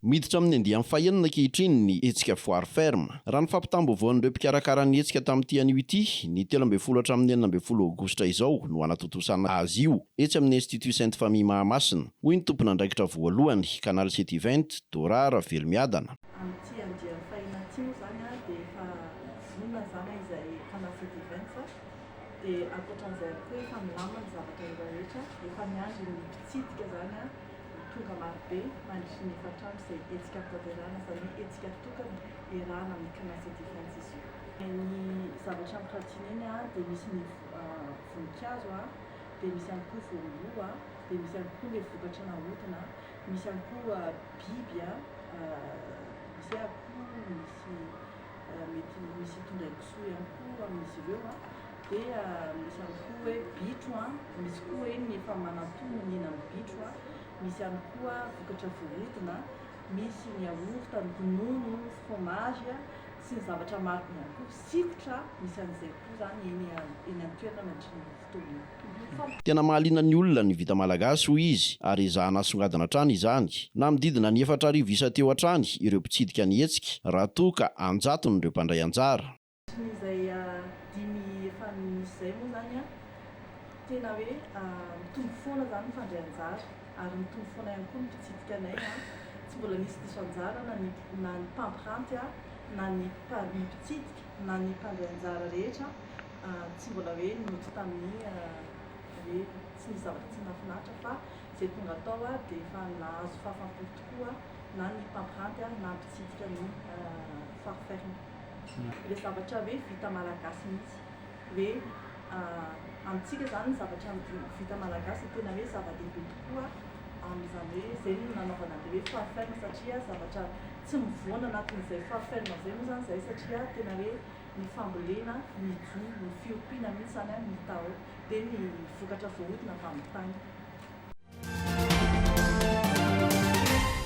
Miditra amin'ny andiany fahenina ankehitriny ny hetsika Foire Ferme. Raha ny fampitam-baovaon'ireo mpikarakara ny hetsika tamin'ity anio ity, ny 13 hatramin'ny 16 aogositra izao no hanatontosana azy io etsy amin'ny Institut Sainte Famille Mahamasina, hoy ny tompon'andraikitra voalohany, Canal Set Event, Dora Ravelomiadana. Amin'ity andiany fahina ity moa izany dia efa vonona izany izahay Canal Set Events dia ankoatran'izay ihany koa efa milamina ny zavatra rehetra, efa miandry ny mpitsidika izany ho tonga marobe mandritry ny efatr'andro izay hetsika notanterahina, izany hoe hetsika tokana iarahana amin'ny Canal Set Events izy io. Ny zavatra ampirantiana eny dia misy ny voninkazo, dia misy ihany koa voamboa, dia misy ihany koa ilay vokatra nahodina. Misy ihany koa biby a, misy hoe akoho, misy mety misy hitondra kisoa ihany koa amin'izy ireo a, dia misy ihany koa hoe bitro a, misy koa hoe ny efa manantonona mihinana bitro a, misy ihany koa vokatra voahodina, misy ny yaourt, ny ronono, fromage sy ny zavatra maro be ihany koa, sikotra, misy an'izay koa izany eny eny an-toerana mandritry ny fotoana iny. Tena mahaliana ny olona ny vita malagasy, hoy izy, ary ezahana asongadina hatrany izany. Namodidina ny 4000 isa teo hatrany ireo mpitsidika ny hetsika, raha toa ka an-jatony ireo mpandray anjara. Hatramin'izay dimy efa nisy izay moa izany, tena hoe mitombo foana izany ny mpandray anjara ary mitombo foana ihany koa ny mpitsidika anay. Tsy mbola nisy diso anjara na ny na ny mpampiranty na ny mpitsidika na ny mpandray anjara rehetra. Tsy mbola hoe nody tamin'ny hoe tsy nisy zavatra tsy nahafinaritra fa izay tonga tao dia efa nahazo fahafaham-po tokoa na ny mpampiranty na mpitsidika ny foire ferme. Ilay zavatra hoe vita malagasy mihitsy hoe amintsika izany ny zavatra vita malagasy dia tena hoe zava-dehibe tokoa amin'izany hoe izay no nanaovana an'ilay hoe foire ferme satria zavatra tsy mivoana anatin'izay foire ferme izay moa izany izahay satria tena hoe ny fambolena, ny jono, ny fiompiana mihitsy izany no hita ao, dia ny vokatra voahodina avy amin'ny tany.